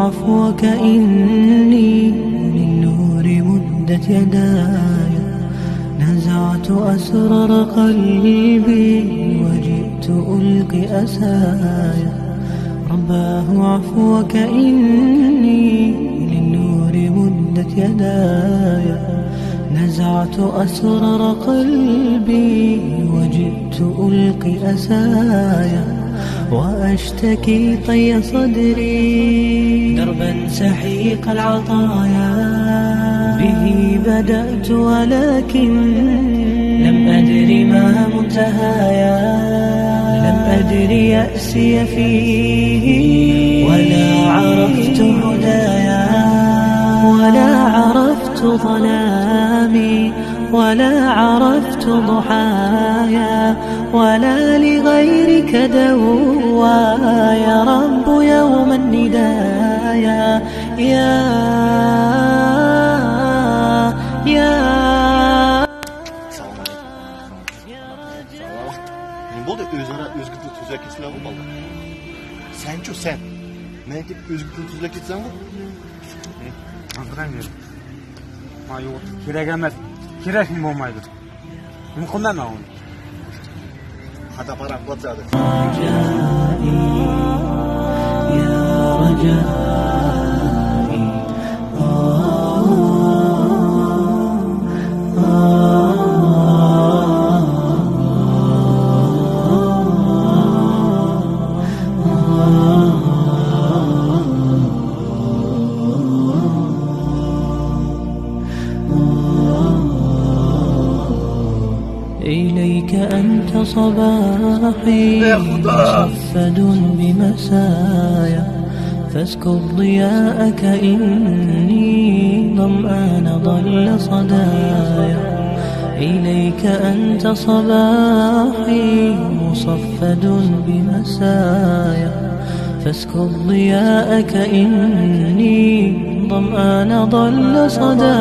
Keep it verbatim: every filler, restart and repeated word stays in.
عفوك إني للنور مدت يداي، نزعت أسرار قلبي وجئت ألقي أساي. رباه عفوك إني للنور مدت يداي، نزعت أسرار قلبي وجئت ألقي أساي، وأشتكي طي صدري دربا سحيق العطايا. به بدأت ولكن لم أدر ما منتهايا، لم أدر يأسي فيه ولا عرفت هدايا، ولا عرفت ظلامي ولا عرفت ضحايا، ولا لغيرك دوايا رب يوم الندايا. يا، يا. نېمە بولدى؟ ئۆزئارا ئۆزگە تىل تۈزەپ كەتسىلەرغۇ بالىلار. سەنچۇ سەن؟ مەن كېلىپ ئۆزگە تىل تۈزەپ كەتسەڭغۇ؟ ئاڭقىراڭ بېرى. ما يوق، كېرەك ئەمەس. كېرەكمۇ بولمايدۇ. نېمە قىلىمەن مەن ئۇنى؟ خاتا پاراڭ قىلىپ زادى. إليك أنت صباحي مصفد بمسايا، فاسكب ضياءك إني ظمآن ضل صدايا. إليك أنت صباحي مصفد بمسايا، فاسكب ضياءك إني ظمآن ضل صدايا.